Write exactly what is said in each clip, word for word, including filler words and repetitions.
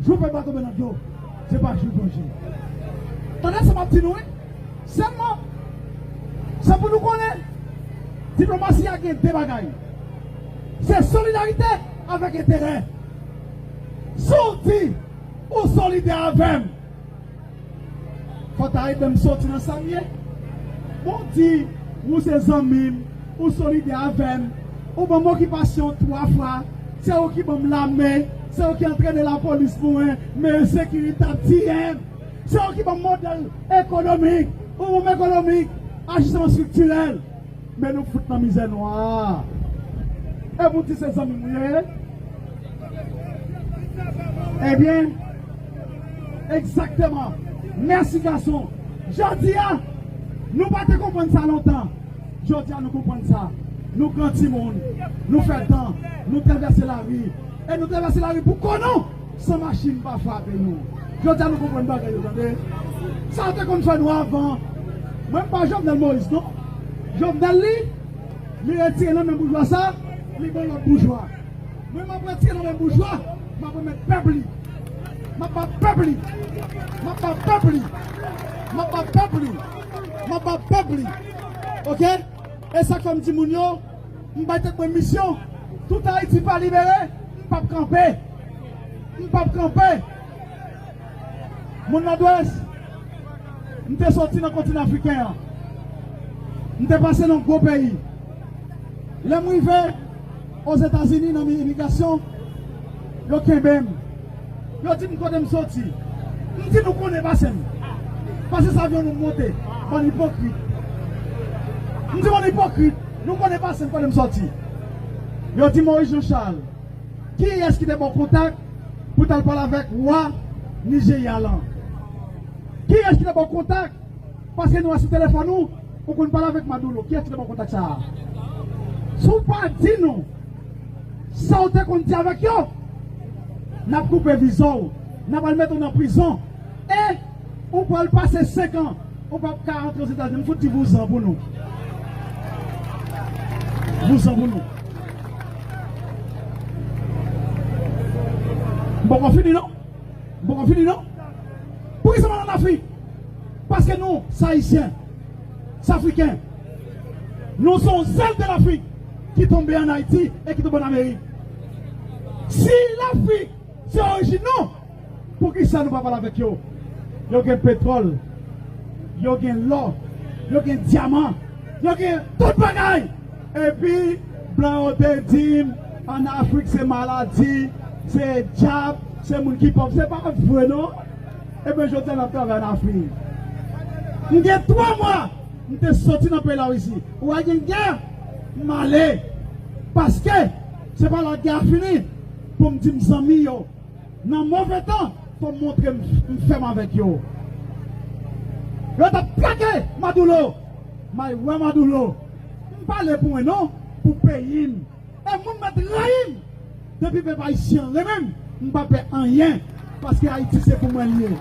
Jou pèp la tonbe nan dlo, se pa jou danje. Tande sa m ap di nou, wi. Sèlman, se pou nou konnen, diplomasi a gen de bagay. Se solidarite avèk enterè. Si w di ou solidè avè m, fò w ta ede m soti nan sa m ye. Bon, di, ou se zanmi m, ou solidè avè m, ou ban m okipasyon twa fwa, se ou ki ban m lame, se ou ki antrene lapolis pou mwen, men sekirite ap tiye m, se ou ki ban m modèl ekonomik, ou ban m ekonomik, ajisman estriktirèl. Men nou fout nan mizè nwa. E pou di se zanmi m ou ye? Ebyen, egzakteman. Mèsi, gason. Jodi a, nou pa te konprann sa lontan. Jodi a, nou konprann sa. Nou gran timoun. Nou fè tan. Nou travèse lari. E nou travèse lari pou kò nou. San machin pa frape nou. Jodi a nou konprann bagay yo, tande. Sa yo te konn fè nou avan. Mwen m pa Jovenel Moïse, non. Jovenel li, li retire nan men boujwa sa, li ban lòt boujwa. Mwen m ap retire nan men boujwa, m ap remèt pèp li. M ap ba pèp li. M ap ba pèp li. M ap ba pèp li. M ap ba pèp li. Oke? E sa k fè m di moun yo, m bay tèt mwen misyon. Tout Ayiti pa libere, m p ap kanpe. M p ap kanpe. Moun Nòdwès, m te soti nan kontinan afriken an. M te pase nan gwo peyi. Lè m rive Ozetazini nan imigrasyon, yo kenbe m. Yo di m kote m soti. M di nou konnen pase m. Pase sa avyon nou monte. Bann ipokrit. M di bann ipokrit. Nou konnen pase m kote m soti. Yo di Moïse Jean Charles. Kiyès ki te ba w kontak pou t al pale avèk wa Nijerya lan? Kiyès ki te ba w kontak? Paske nou wè sou telefòn ou, ou konn pale avèk Maduro. Kiyès ki te ba w kontak sa a? Si w pa di nou sa w te konn di avèk yo, n ap koupe viza w, n ap al mete w nan prizon. E ou pral pase senk an, ou p ap ka rantre Ozetazini. M fout di vouzan pou nou. Vouzan pou nou. M poko fini, non. M poko fini, non. Poukisa m al ann Afrik? Paske nou, se Ayisyen, se Afriken. Nou se yon zèl de Lafrik ki tonbe ann Ayiti e ki tonbe ann Amerik. Si Lafrik se orijin nou, poukisa nou pa pale avèk yo? Yo gen petwòl, yo gen lò, yo gen dyaman, yo gen tout bagay. Epi, blan yo te di m, ann Afrik se maladi, se dyab, se moun ki pòv. Se pa vre, non. Ebyen, jodi a, n ap travay ann Afrik. M gen twa mwa, m te soti nan peyi Larisi. Ou wè gen gè, m ale. Paske, se pa lè gè a fini, pou m di m zanmi yo. Nan move tan, fò m montre m, m fèm avèk yo. Yo t ap trake Maduro. M al wè Maduro. M pale pou mwen non, pou peyi m. E moun mèt rayi m. Depi pèp ayisyen an renmen m, m pa pè anyen. Paske Ayiti se pou mwen l ye.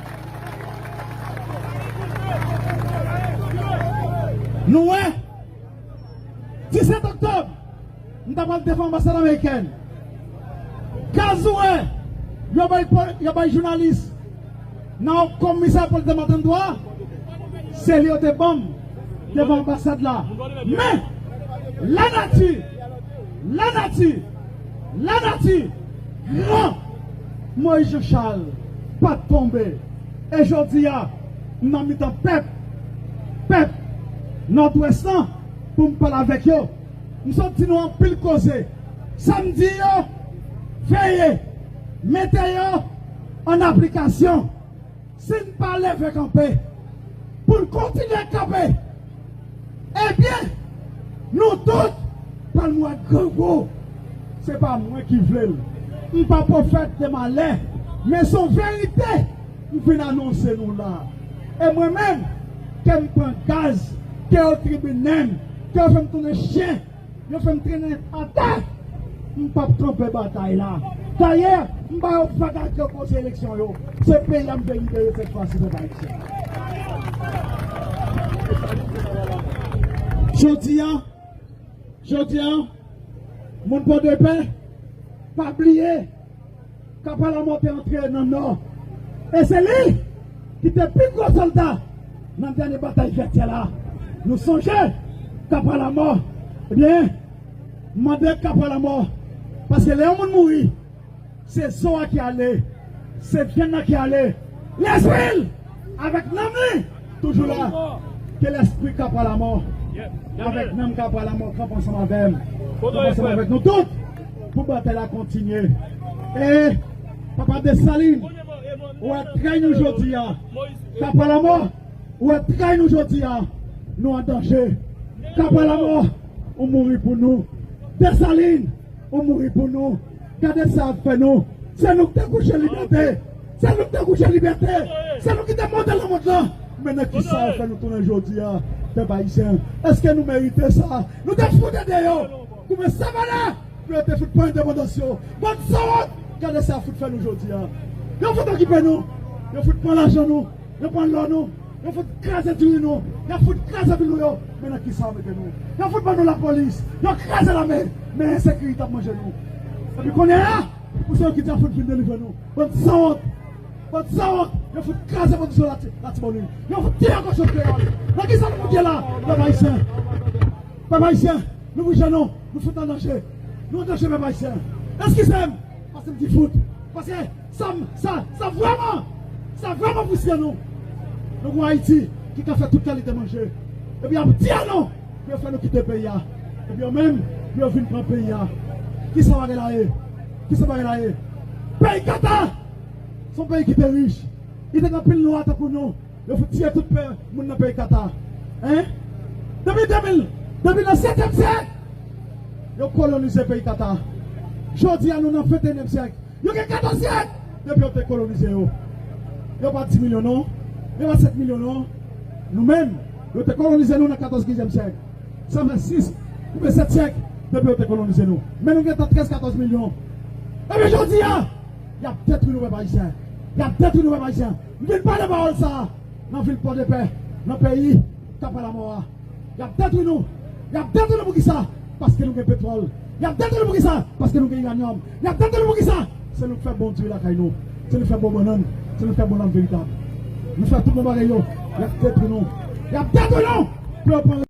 Nou wè, disèt oktòb, m ta pral devan anbasad amerikèn. Kaz ou wè, yo bay, yo bay jounalis nan Komisè Pòl de Matandwa, se li yo te ban m devan anbasad la. Men, lanati, lanati, lanati, gran Moïse Jean Charles pa t tonbe. E jodi a, m nan mitan pèp, pèp Nòdwès lan, pou m pale avèk yo. M sot di nou anpil koze. Sa m di yo, veye, mete yo an aplikasyon. Si n pa leve kanpe, pou n kontinye kanpe, ebyen, nou tout pral mouri grangou. Se pa mwen ki vle l. M pa pwofèt de malè, men se yon verite m vin anonse nou la. E mwen menm, ke m pran gaz, ke yo tribinen m, ke yo fè m tounen chen, yo fè m trennen atè, m p ap kanpe batay la. Dayè, m pa yon vagabon koze eleksyon yo. Se peyi a m vle libere sèt fwa si, pèp ayisyen. Jodi a, jodi a, moun Pòdepè, pa bliye, Kapwa Lamò te antre nan Nò. E se li ki te pi gwo sòlda nan dènye batay Vètyè la. Nou sonje Kapwa Lamò. Ebyen, mande Kapwa Lamò. Paske lè yon moun mouri, se zo a ki ale, se vyann nan ki ale. Lespri l avèk nanm li toujou la. Ke lespri Kapwa Lamò avèk nanm Kapwa Lamò kanpe ansanm avè m, kanpe ansanm avèk nou tout pou batay la kontinye. E Papa Desalin, ou wè tray nou jodi a. Kapwa Lamò, ou wè tray nou jodi a. Nou an danje. Kapwa Lamò, ou mouri pou nou. Desalin, ou mouri pou nou. Gade sa y ap fè nou. Se nou ki te kouche libète. Se nou ki te kouche libète. Se nou ki te monte lanmòt lan. Men nan ki sa yo fè nou tounen jodi a, pèp ayisyen? Èske nou merite sa? Nou te fout ede yo. Koumen Savannah, pou yo te fout pran endepandans yo. Bann sanwont, gade sa y ap fout fè nou jodi a. Yo fout okipe nou. Yo fout pran lajan nou. Yo pran lò nou. Yo fout kraze diri nou. Yo fout kraze vil nou yo. Men nan ki sa yo mete nou? Yo fout ban nou lapolis. Yo kraze lame. Men ensekirite ap manje nou. Epi kounye a, pou se yo ki di y ap fout vin delivre nou. Bann sanwont. Bann sanwont. Yo fout kraze pwodiksyon Lati-, Latibonit. Yo fout tiye kochon kreyòl. Nan ki sa nou fout ye la? Pèp ayisyen. Pèp ayisyen. Nou bouje nou. Nou fout an danje. Nou an danje, pèp ayisyen. Eskize m. Paske m di fout. Paske sa, sa, sa vrèman, sa vrèman fristre nou. Nou gon Ayiti ki ka fè tout kalite manje. Epi y ap tiye nou pou yo fè nou kite peyi a. Epi yo menm, pou yo vin pran peyi a. Kisa bagay la ye? Kisa bagay la ye? Peyi Kata, se yon peyi ki te rich. Li te gen anpil nwa tankou nou. Yo fout tiye tout pè moun nan peyi Kata. Hein? Depi de mil, depi nan setyèm syèk, yo kolonize peyi Kata. Jodi a, nou nan venteyinyèm syèk. Yo gen katòz syèk depi yo te kolonize yo. Yo pa dis milyon non. Yo pa sèt milyon non. Nou menm, yo te kolonize nou nan katòz, kenzyèm syèk. Sa fè sis oubyen sèt syèk depi yo te kolonize nou. Men nou gentan trèz, katòz milyon. Ebyen jodi a, y ap detwi nou, pèp ayisyen. Y ap detwi nou, pèp ayisyen. M vin pale pawòl sa a nan vil Pòdepè, nan peyi Kapwa Lamò a. Y ap detwi nou. Y ap detwi nou poukisa? Paske nou gen petwòl. Y ap detwi nou poukisa? Paske nou gen iranyòm. Y ap detwi nou poukisa? Se nou k fè bon diri lakay nou. Se nou k fè bon bannann. Se nou k fè bon nanm veritab. Nou fè tout bon bagay yo. Y ap detwi nou. Y ap detwi nou. Pou yo pran